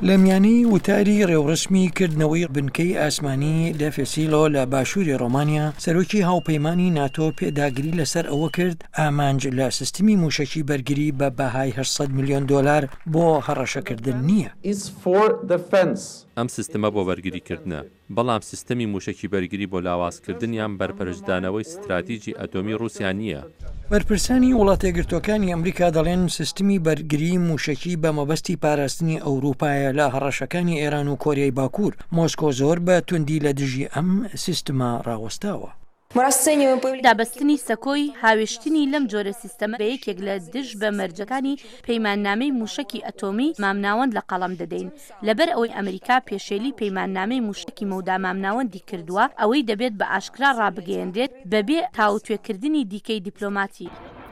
لە میانەی وتاری ڕێوڕەسمی کردنەوەی بنکەی ئاسمانی دەفێسیلۆ لە باشووری ڕۆمانیا، سەرۆکی هاوپەیمانی ناتۆ پێداگری لەسەر ئەوە کرد، ئامانج لە سیستمی مووشەکی بەرگری بە بەهای 800 ملیۆن دۆلار بۆ هەڕەشەکردن نییە. ئەم سیستمە بۆ بەرگریکردنە، بەڵام سیستەمی مووشەکی بەرگری بۆ لاوازکردن یان بەرپەرچدانەوەی ستراتیجی ئەتۆمی ڕووسیا نییە. بەرپرسانی وڵاتەیەکگرتووەکانی ئەمریکا دەڵێن سیستمی بەرگریی مووشەکی بە مەبەستی پاراستنی ئەوروپایە لە هەڕەشەکانی ئێران و کۆریای باکوور، مۆسکۆ زۆر بە توندی لە دژی ئەم سیستمە ڕاوەستاوە. دابەستنی سەکۆی هاوێشتنی لەم جۆرە سیستەمە بە یەکێک لە دژ بە مەرجەکانی پەیماننامەی مووشەکی ئەتۆمی مامناوەند لە قەڵەم دەدەین. لەبەر ئەوەی ئەمریکا پێشێلی پەیماننامەی مووشەکی مەودا مامناوەندی کردووە، ئەوەی دەبێت بە ئاشکرا ڕابگەیەنرێت بەبێ تاوتوێکردنی دیکەی دیپلۆماتی.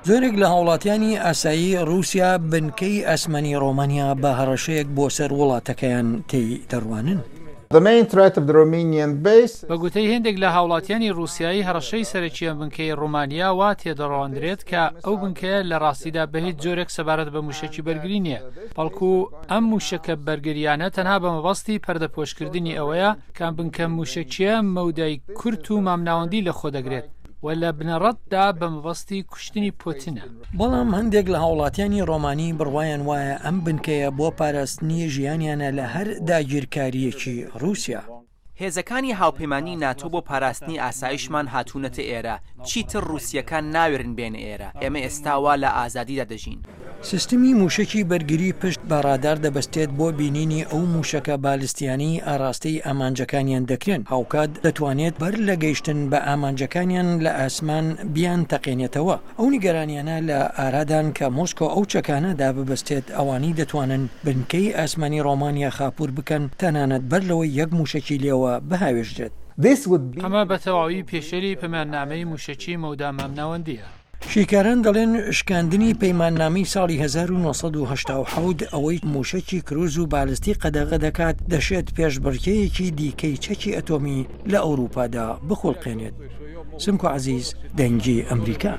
زۆرێک لە هاوڵاتیانی ئاسایی ڕووسیا بنکەی ئاسمانی ڕۆمانیا بە هەڕەشەیەک بۆ سەر وڵاتەکەیان تێی دەڕوانن. بە گوتەی هێندێک لە هاوڵاتیانی ڕووسیایی هەڕەشەی سەرەکی ئەم بنکەیەی ڕۆمانیا وا تێدەڕواندرێت کە ئەو بنکەیە لە ڕاستیدا بە هیچ جۆرێک سەبارەت بە مووشەکی بەرگری نییە بەڵکو ئەم مووشەکە بەرگرییانە تەنها بە مەبەستی پەردەپۆشکردنی ئەوەیە کە ئەم بنکە مووشەکییە مەودای کورت و مامناوەندی لەخۆ دەگرێت و لە بنەڕەتدا بە مەبەستی کوشتنی پوتنە. بەڵام هەندێک لە هاوڵاتیانی ڕۆمانی بڕوایان وایە ئەم بنکەیە بۆ پاراستنی ژیانیانە لە هەر داگیرکارییەکی ڕووسیا. هێزەکانی هاوپەیمانی ناتۆ بۆ پاراستنی ئاسایشمان هاتوونەتە ئێرە، چیتر ڕووسییەکان ناوێرن بێنە ئێرە، ئێمە ئێستا وا لە ئازادیدا دەژین. سیستمی مووشەکی بەرگری پشت بە ڕادار دەبەستێت بۆ بینینی ئەو مووشەکە بالستیانەی ئاڕاستەی ئامانجەکانیان دەکرێن، هاوکات دەتوانێت بەر لە گەیشتن بە ئامانجەکانیان لە ئاسمان بیانتەقێنێتەوە. ئەو نیگەرانیانە لە ئارادان کە مۆسکۆ ئەو چەکانە داببەستێت ئەوانەی دەتوانن بنکەی ئاسمانی ڕۆمانیا خاپوور بکەن تەنانەت بەر لەوەی یەک مووشەکی لێوە بهاوێژرێت. ئەمە بە تەواوی پێشێلی پەیماننامەی مووشەکی مەودا مامناوەندییە. شیکاران دەڵێن شکاندنی پەیماننامەی ساڵی 1987 ئەوەی مووشەکی کروز و بالستی قەدەغە دەکات دەشێت پێشبڕکێیەکی دیکەی چەکی ئەتۆمی لە ئەوروپادا بخوڵقێنێت. سمکۆ عەزیز، دەنگی ئەمریکا.